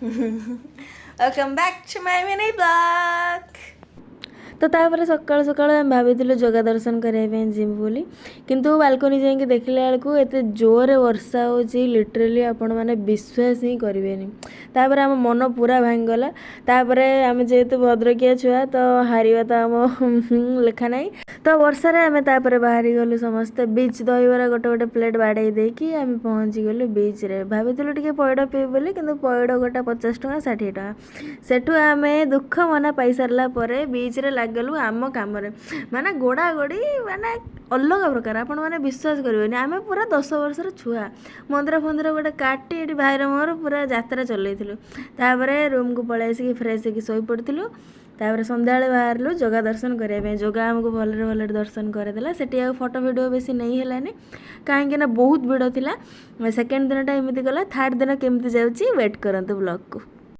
Welcome back to my mini vlog. ତ ତାପରେ ସକାଳୁ ସକାଳୁ ଆମେ ଭାବିଥିଲୁ ଜଗା ଦର୍ଶନ କରିବା ପାଇଁ ଯିବୁ ବୋଲି, କିନ୍ତୁ ବାଲକୋନି ଯାଇକି ଦେଖିଲା ବେଳକୁ ଏତେ ଜୋରରେ ବର୍ଷା ହେଉଛି, ଲିଟରାଲି ଆପଣମାନେ ବିଶ୍ୱାସ ହିଁ କରିବେନି। ତାପରେ ଆମ ମନ ପୁରା ଭାଙ୍ଗିଗଲା। ତାପରେ ଆମେ ଯେହେତୁ ଭଦ୍ରକିଆ ଛୁଆ, ତ ହାରିବା ତ ଆମ ଲେଖା ନାହିଁ। ତ ବର୍ଷାରେ ଆମେ ତାପରେ ବାହାରି ଗଲୁ ସମସ୍ତେ ବିଚ୍। ଦହିବରା ଗୋଟେ ଗୋଟେ ପ୍ଲେଟ୍ ବାଡ଼େଇ ଦେଇକି ଆମେ ପହଞ୍ଚିଗଲୁ ବିଚ୍ରେ। ଭାବିଥିଲୁ ଟିକେ ପଇଡ଼ ପିଇବୁ ବୋଲି, କିନ୍ତୁ ପଇଡ଼ ଗୋଟା 50 ଟଙ୍କା, 60 ଟଙ୍କା। ସେଠୁ ଆମେ ଦୁଃଖ ମନା ପାଇସାରିଲା ପରେ ବିଚ୍ରେ ଲାଗିଗଲୁ ଆମ କାମରେ। ମାନେ ଗୋଡ଼ା ଗୋଡ଼ି ମାନେ ଅଲଗା ପ୍ରକାର, ଆପଣମାନେ ବିଶ୍ୱାସ କରିବେନି। ଆମେ ପୁରା 10 ବର୍ଷର ଛୁଆ, ମନ୍ଦିର ଫନ୍ଦିର ଗୋଟେ କାଟି ଏଠି ଭାଇର ମୋର ପୁରା ଯାତ୍ରା ଚଲେଇଥିଲୁ। ତାପରେ ରୁମ୍କୁ ପଳେଇ ଆସିକି ଫ୍ରେଶ୍ ହେଇକି ଶୋଇପଡ଼ିଥିଲୁ। ତାପରେ ସନ୍ଧ୍ୟାବେଳେ ବାହାରିଲୁ ଜଗା ଦର୍ଶନ କରିବା ପାଇଁ। ଜଗା ଆମକୁ ଭଲରେ ଭଲରେ ଦର୍ଶନ କରିଦେଲା। ସେଠି ଆଉ ଫଟୋ ଭିଡ଼ିଓ ବେଶୀ ନେଇ ହେଲାନି, କାହିଁକି ନା ବହୁତ ଭିଡ଼ ଥିଲା। ସେକେଣ୍ଡ ଦିନଟା ଏମିତି ଗଲା। ଥାର୍ଡ଼ ଦିନ କେମିତି ଯାଉଛି, ୱେଟ୍ କରନ୍ତୁ ବ୍ଲଗ୍କୁ।